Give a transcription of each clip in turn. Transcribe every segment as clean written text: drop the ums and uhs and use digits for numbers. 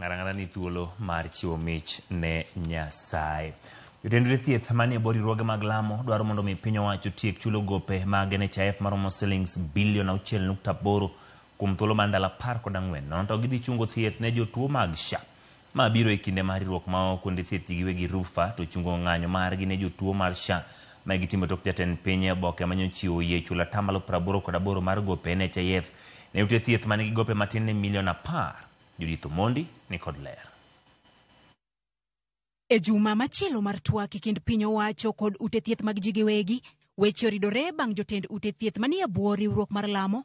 Ng'ato ang'ata ni thuolo mar chiwo mich ne Nyasaye. Jotend ute thieth manie bwo riwruoge mag lamo dwaro mondo mi piny owacho otiek chulo gope mag NHIF maromo silings bilion 6.8 kuom thuolo mar ndalo 14, nono to gidhi chungo thieth ne jotuo mag SHA. Ma biro e kinde mar riwruok ma kuonde thieth ji giwegi RUPHA to chungo ng'anyo margi ne jotuo mar SHA ma gitimo tok jatend piny e oboke manyochiwo yie chulo 88% mar gope NHIF ne ute thieth manigi gope matin ne milion 10. Judith Omondi ni kod ler. E juma machielo mar twak e kind piny owacho kod ute thieth mag ji giwegi, weche oridore bang' jotend ute thieth manie bwo riwruok mar lamo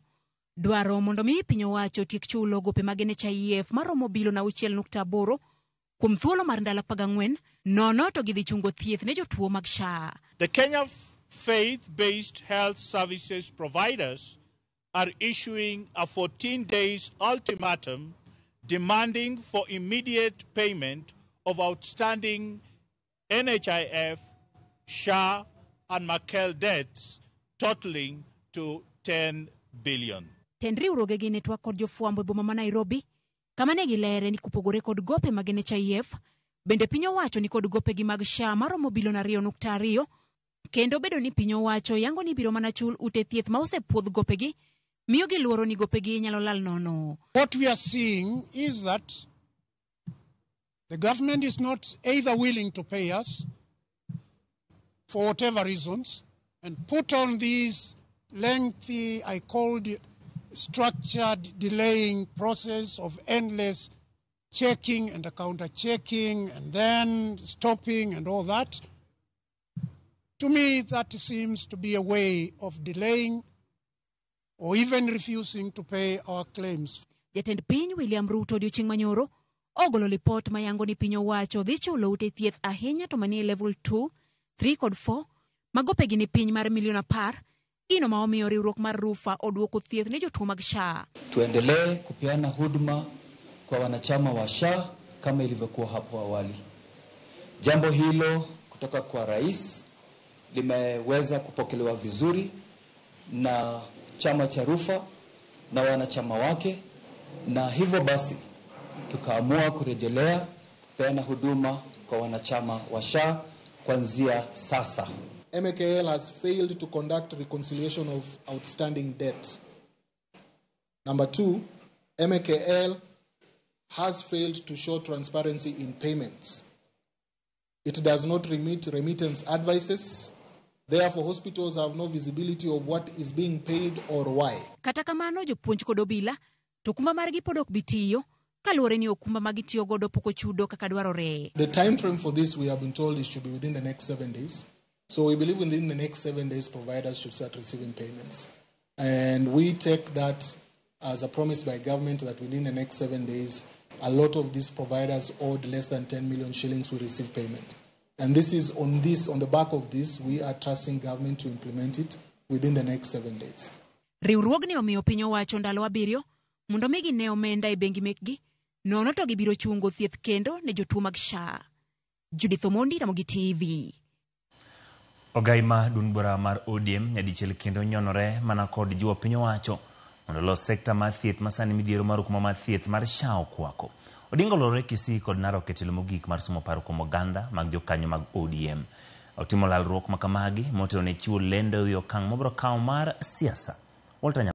dwaro mondo mi piny owacho otiek chulo gope mag NHIF maromo bilion 6.8 kuom thuolo mar ndalo 14, nono to gidhi chungo thieth ne jotuo mag SHA. The Kenya faith-based health services providers are issuing a 14 days ultimatum demanding for immediate payment of outstanding NHIF, SHA, and Makel debts totaling to 10 billion. Tend riwruogegi ne twak kod jofwambo e boma ma Nairobi kama ne gilere ni kopogore kod gope mag NHIF, bende piny owacho ni kod gopegi mag SHA maromo bilion 2.2, kendo bedo ni piny owacho yango ni biro mana chul ute thieth ma osepuodh gopegi miyo giluoro ni gopegi nyalo lal nono. What we are seeing is that the government is not either willing to pay us for whatever reasons and put on this lengthy, I called it structured delaying process of endless checking and counter-checking and then stopping and all that. To me, that seems to be a way of delaying or even refusing to pay our claims. Jatend piny William Ruto odiochieng' manyoro ogolo lipot mayango ni piny owacho dhi chulo ute thieth ahinya to manie level 2, 3 kod 4 ma gopegi ni piny mar milion 10, gino ma omiyo riwruok mar RUPHA oduoko thieth ne jotuo mag SHA. Tuendelee kupeana huduma kwa wanachama wa SHA kama ilivyokuwa hapo awali. Jambo hilo kutoka kwa rais limeweza kupokelewa vizuri na chama cha RUPHA na wanachama wake, na hivyo basi tukaamua kurejelea kupeana huduma kwa wanachama wa SHA kuanzia sasa. MKL has failed to conduct reconciliation of outstanding debt. Number 2, MKL has failed to show transparency in payments. It does not remit remittance advices. Therefore, hospitals have no visibility of what is being paid or why. Kata kamano, jopuonj kod obila to okumba margi pod ok bi tiyo kaluwore ni okumba ma gitiyo godo pok ochudo kaka dwarore. The time frame for this, we have been told, it should be within the next 7 days. So we believe within the next 7 days, providers should start receiving payments. And we take that as a promise by government that within the next 7 days, a lot of these providers owed less than 10 million shillings will receive payment. And this is on the back of this, we are trusting government to implement it within the next 7 days. Riwruogni omiyo piny owacho ndalo 7 mondo mi gine omenda e bengi mekgi, nono to gibiro chungo thieth kendo ne jotuo mag SHA. Judith Omondi, Ramogi TV. Ogai ma duond bura mar ODM nyadichiel kendo nyonore mana kod jiwo piny owacho mondo olos sekta mar thieth masani midhiero mar okumba mar thieth mar SHA okwako. Odinga olorore Kisii kod Narok e tielo mogik mar somo paro kuom oganda mag jokanyo mag ODM. Otimo lalruok makamagi motelo ne chiwo lendo ewi okang' mobiro kawo mar siasa. Walter